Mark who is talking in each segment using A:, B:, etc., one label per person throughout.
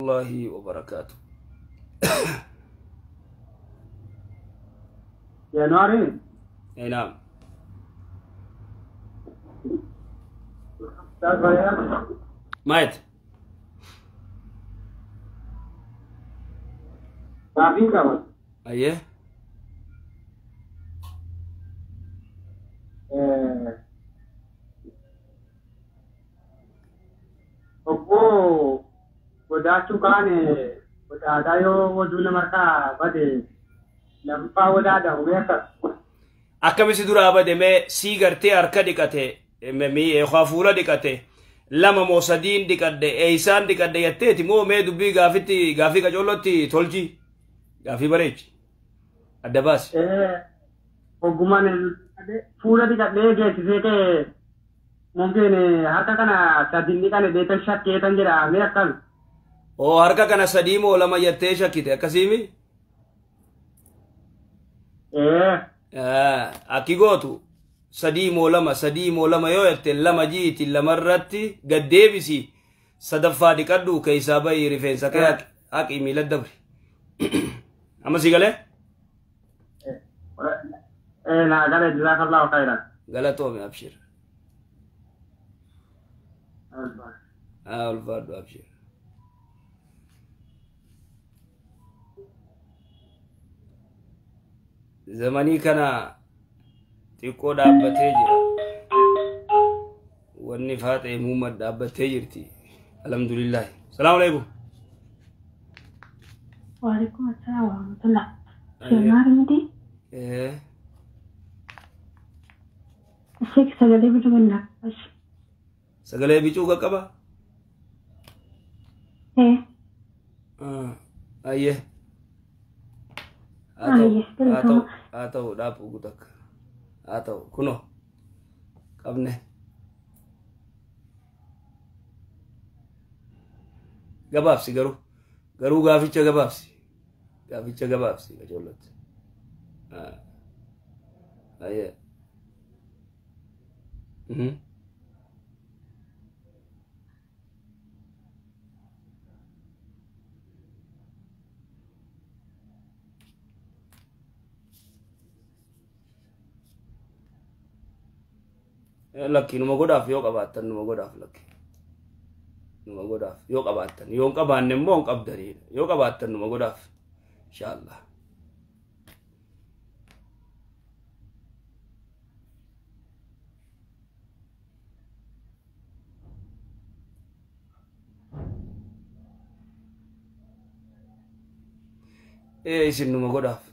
A: Allahi wabarakaatu.
B: Januari.
A: Naam. Maayet.
B: Gaafii qaba.
A: Ayyee.
B: Obbo godaachuu kaan godaadaa yoo wajjin nama harkaa bade lammaffaa godaadha humee akka.
A: Akkamisi duraa bade mee sii gartee harka dhiqate yookaan fuula dhiqate lama moo sadiin dhiqadhe eeysaan dhiqadhe jetteeti moo mee dubbii gaafitti gaafii qacoollotti tolchi gaafii bareechi adda baasi.
B: Ogummaan fuula dhiqadhee geessisee ta'e mungkin harka kana sadiin dhiqane beekan shakkeetan jedha mee akkami.
A: Oo harka kana sadii moo lama jettee shakkite akkasiimi? Akki gootu sadii moo lama yoo jette lama jiiti lamarratti gad deebisi sadaffaa dhiqadhu keessaa bahi rifeensa kee haqi miila dabri. Amma si galee?
B: Naa galee jazaakallahu khayran.
A: Galatoome abshir. Ulfaadhu abshir. Zamanii kana xiqqoo dhaabbatee jira. Wanni faaxee muumad dhaabbattee jirti. Alhamdulillahi. Salaamu alaikum.
C: Waalaikum assalam wa rahmatullah. Shemaar miti? Sheek sagalee bicuu kennaa.
A: Sagalee bicuu qaqqaba? Ayyee. Haa ta'u dhaabuu gutakka. Haa ta'u kunoo qabne. Gabaabsi garuu gaaficha gabaabsi. Gaaficha gabaabsi qacoollotti. Ayyee. Lakki numa godhaaf yoo qabaattan numa godhaaf lakki. Numa godhaaf yoo qabaattan yoo hin qabaanne immoo hin qabdaniidha. Yoo qabaattan numa godhaaf inshaallah. Isin numa godhaaf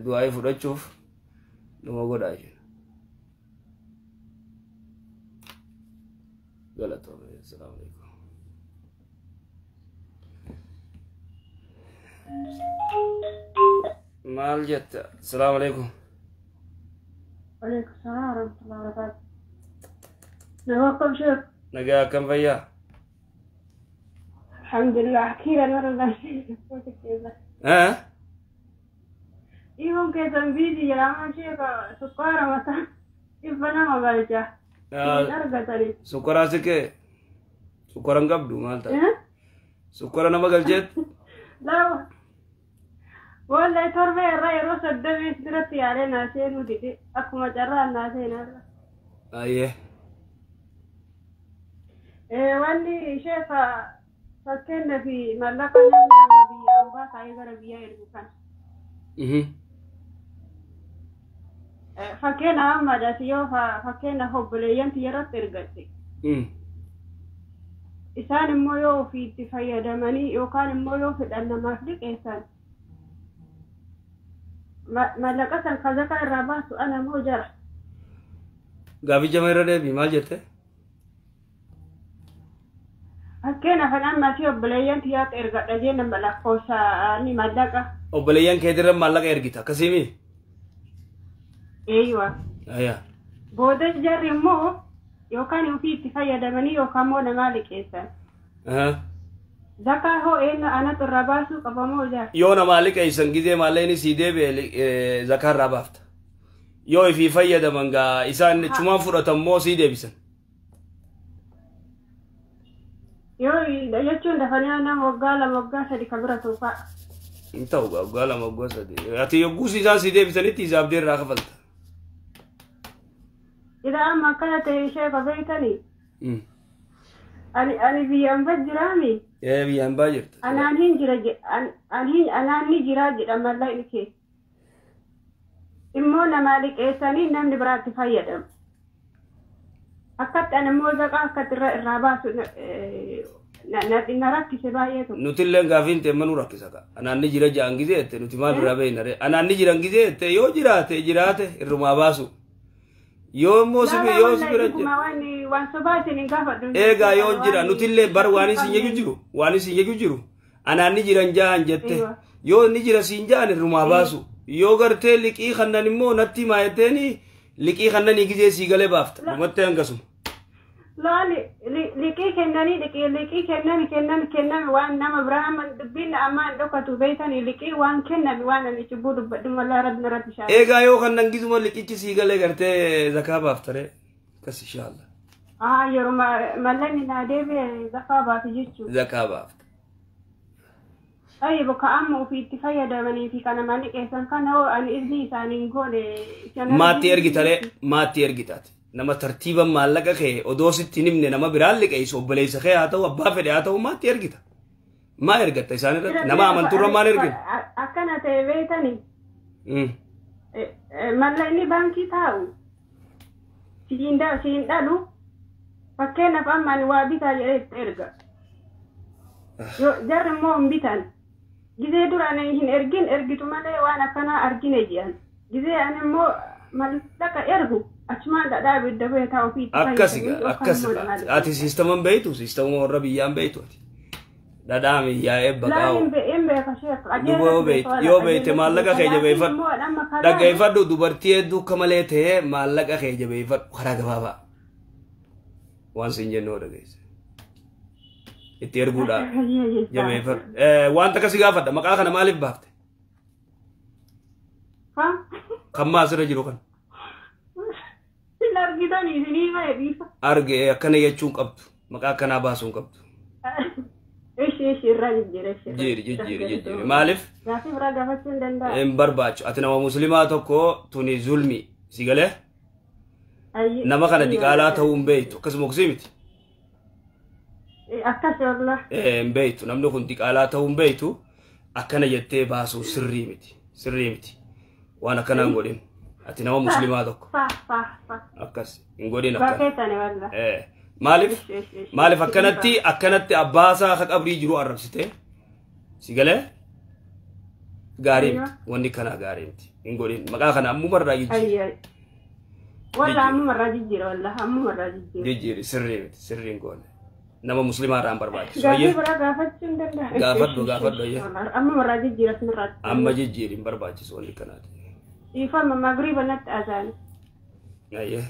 A: du'aa'ii fudhachuuf numa godhaa isin. Galatoome. Assalaamu alaikum. Maal jetta? Assalaamu alaikum.
C: Waalaikum salaam wa rahmatullahi wa barakaatuh. Nama akkam sheek?
A: Nagaa akkam fayyaa?
C: Alhamdulillah. Kiira warra laafee. Dhiiboon keessan biizii jedhama sheeka sukkaara mataa dhibba nama galcha. Argatanii.
A: Sukkaraa siqee sukkara hin qabdu maal ta'a? Sukkara nama galcheet?
C: Lama. Wallahi torbee irraa yeroo 30 biratti yaalee naa seenuu dide akkuma carraan naa seenarra.
A: Ayyee.
C: Wanni sheeka fakkeenya fi mallaqa namni amma biyya ambaa taa'ee gara biyyaa ergu kana. Fakkeenya ammaadhaas yoo fakkeenya obboleeyyanti yerootti ergatte. Isaan immoo yoo ofiitti fayyadamanii yookaan immoo yoo fedhan namaaf liqeessan mallaqa san kazakaa irraa baasu ana moo jara.
A: Gaaficha irra deebii maal jette?
C: Fakkeenya kan ammaa fi obboleeyyan tiyyaatti ergadha jenna lakkoofsa ni mallaqa.
A: Obboleeyyan keetirra maallaqa ergita akkasiimi?
C: Eeywa.
A: Ayyaa.
C: Booda jarri immoo yookaan ofii itti fayyadamanii yookaan immoo namaa liqeessan. Zakaa hoo eenyu anatu irraa baasuu qaba moo jara?
A: Yoo namaa liqeessan gizee maallaqni sii deebi'e zakaa irraa baafta. Yoo ifii fayyadaman gaa isaan chumaan fudhatan moo sii deebisan?
C: Yoo Jechuun dafanii nama waggaa 2 waggaa 3 ka bira tuufa.
A: Hin ta'u waggaa 2 waggaa 3. Ati yogguu isaan si deebisanitti hisaabdee irraa kafalta.
C: Ida amma akkana ta'e ishee qabeeytanii. Ani biyya hambaa jiraami.
A: Ee biyya hambaa jirta.
C: Anaan hin jira anaan ni jira jedha mallaqni kee. Immoo namaa liqeessanii namni biraatti fayyadamu. Akkatti ani immoo zaqaa akkatti irraa baasu na rakkise baay'ee tokko.
A: Nuti illee gaafiin ta'e manuu rakkisa ka. Anaan ni jira ja'an gizee jette nuti maal irraa beekna ree. Anaan ni jiran gizee jette yoo jiraate jiraate irrumaa baasu. Yoo immoo si yoo si bira
C: jira. Waan sobaatiin hin gaafadhu.
A: Eegaa yoo jira nuti illee bar waan isin jechuu jiru waan isin jechuu jiru anaan ni jiran ja'an jette yoo ni jira siin ja'an irrumaa baasu. Yoo gartee liqii kannan immoo natti himaa jetteeni liqii kannanii gizee sii galee baafta. Dhumattee hangasuma.
C: Laali liqii kennanii liqii kennami kennami kennami waan nama biraa amma dubbiin ammaan dhokatu beeytanii liqii waan kennami waan ani cubbuu dubbadhu mallaa rabbi irratti shaala.
A: Eegaa yoo kannan gizuma liqichi sii galee gartee zakaa baaftare akkas inshaallah.
C: Yeroo mallaqni naa deebi'e zakaa baafi jechuudha.
A: Zakaa baafta.
C: Ayyi bakka amma ofiitti fayyadamanii fi kana maallaqeessan kana hoo ani izni isaanii hin goone.
A: Maatti ergitaree maatti ergitaati. Nama tartiiba maallaqa kee odoo sitti hin himne nama biraan liqeessu obboleessa kee haa ta'u abbaa fedhe haa ta'u maatti ergita. Maa ergatta isaan irratti nama amantuurra maal ergina?
C: Akkana ta'e beeytanii. Mallaqni baankii taa'u siin dhalu fakkeenyaaf amma ani waa bitaa jedhee itti erga. Jarri immoo hin bitan. Gizee duraan hin ergin ergitu malee waan akkanaa argine jedhan. Gizee ani immoo mallaqa ergu achumaan dhadhaa ibidda bu'ee taa'u ofiitti
A: Akkasi akkasi ati siistaman beeytu siistama warra biyyaan beeytu ati. Dhadhaa miyyaa'ee baqaa'u.
C: Hin beeka sheek.
A: Yoo beeyte maallaqa kee jabeeffadhu. Dhaggeeffadhu dubartii hedduu akka malee ta'ee maallaqa kee jabeeffadhu karaa gabaabaa. Waan siin jennoo dhageesse. Itti erguudhaa jabeeffadhu. Wanta akkasii gaafadha maqaa kana maaliif baafte? Kan maa asirra jiru kan?
C: Hin argitanii isinii ba'e dhiifa.
A: Arge akkana jechuun qabdu maqaa akkanaa baasuun qabdu.
C: Ishi irraa jijjiire.
A: Jijjiiri maaliif?
C: Gaafii biraa gaafachuu hin danda'amu.
A: Hin barbaachu ati nama musliimaa tokko tuni zulmi si galee? Nama kana diqaalaa ta'uu hin beektu akkasuma oksii miti.
C: Akkas wallah.
A: Hin beektu namni kun diqaalaa ta'uu hin beektu akkana jettee baasuu sirrii miti sirrii miti waan akkanaa hin godhin ati nama musliimaa tokko. Akkas hin godhin akkana. Maaliif maaliif akkanatti akkanatti abbaasaa akka qabrii jiru arrabsite si galee gaarii miti wanni kanaa gaarii miti hin godhin maqaa kana ammumarraa jijjiiri.
C: Wallah ammumarraa jijjiira wallah ammumarraa jijjiira.
A: Jijjiiri sirrii miti sirrii hin goone. Nama musliimaa irraa hin barbaachisu.
C: Gaafii biraa gaafachuu hin danda'amu.
A: Gaafadhu gaafadhu ayya.
C: Ammumarraa jijjiira sinirraa.
A: Amma jijjiiri hin barbaachisu wanni kanaati.
C: Dhiifama magriiba natti azaani.
A: Ayya.